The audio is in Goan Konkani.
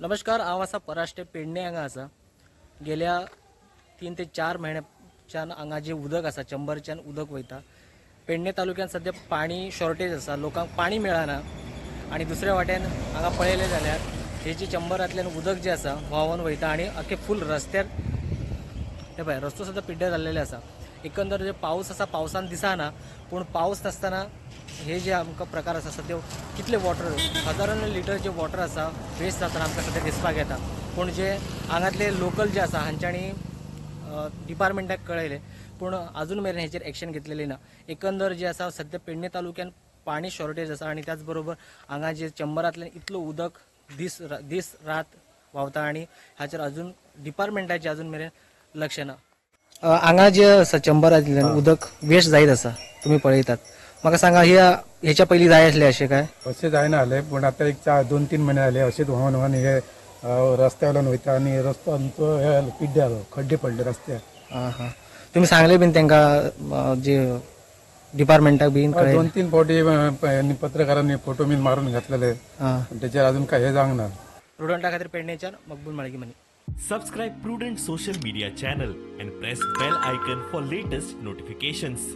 नमस्कार, हांव आसा पराश्टे पेडणे हांगा आसा. गेल्या 3 ते 4 म्हयन्याच्यान हांगा जे उदक आसा चंबरच्यान उदक वयता. पेडणे तालुक्यान सद्या पाणी शॉर्टेज आसा, लोकांक पाणी मेळना. आनी दुसऱ्या वाटेन हांगा पळयलें जाल्यार हे जे चंबरांतल्यान उदक जें आसा व्हांवन वयता आनी अख्खे फूल रस्त्यार, हे पळय रस्तो सुद्दां पिड्ड्यार जाल्लेले आसा. एकंदर जे पावस आसा पावसान दिसना, पूण पावस नासतना हे जे आमकां प्रकार आसा सद्या कितले वॉटर हजारांनी लिटर जे वॉटर आसा वेस्ट जातना आमकां सद्या दिसपाक येता. पूण जे हांगातले लोकल जे आसा हांच्यांनी डिपार्टमेंटाक कळयलें, पूण अजून मेरेन हेचेर एक्शन घेतलेली ना. एकंदर जे आसा सद्या पेडणे तालुक्यान पाणी शॉर्टेज आसा आनी त्याच बरोबर हांगा जे चंबरांतल्यान इतलो उदक दीस दीस रात व्हांवता आनी हाचेर अजून डिपार्टमेंटाचें अजून मेरेन लक्ष ना. हांगा जे आसा चंबरांतल्यान उदक वेस्ट जायत आसा, तुमी पळयतात. म्हाका सांगा, हे हेच्या पयलीं जाय आसलें अशें काय? अशें जायना जालें, पूण आतां एक 2-3 म्हयने जाले अशेंच व्हांवन व्हांवन हे रस्त्या वयल्यान वयता आनी रस्तो आमचो हे पिड्ड्यार जालो, खड्डे पडले रस्त्यार. आं हां, तुमी सांगलें बीन तांकां जे डिपार्टमेंटाक बीन? 2-3 फावटी पत्रकारांनी फोटो बीन मारून घातलेले, तेचेर अजून काय हे जावंक ना. प्रुडंटा खातीर पेडणेच्यान मकबूल Malgi money. Subscribe Prudent social media channel and press bell icon for latest notifications.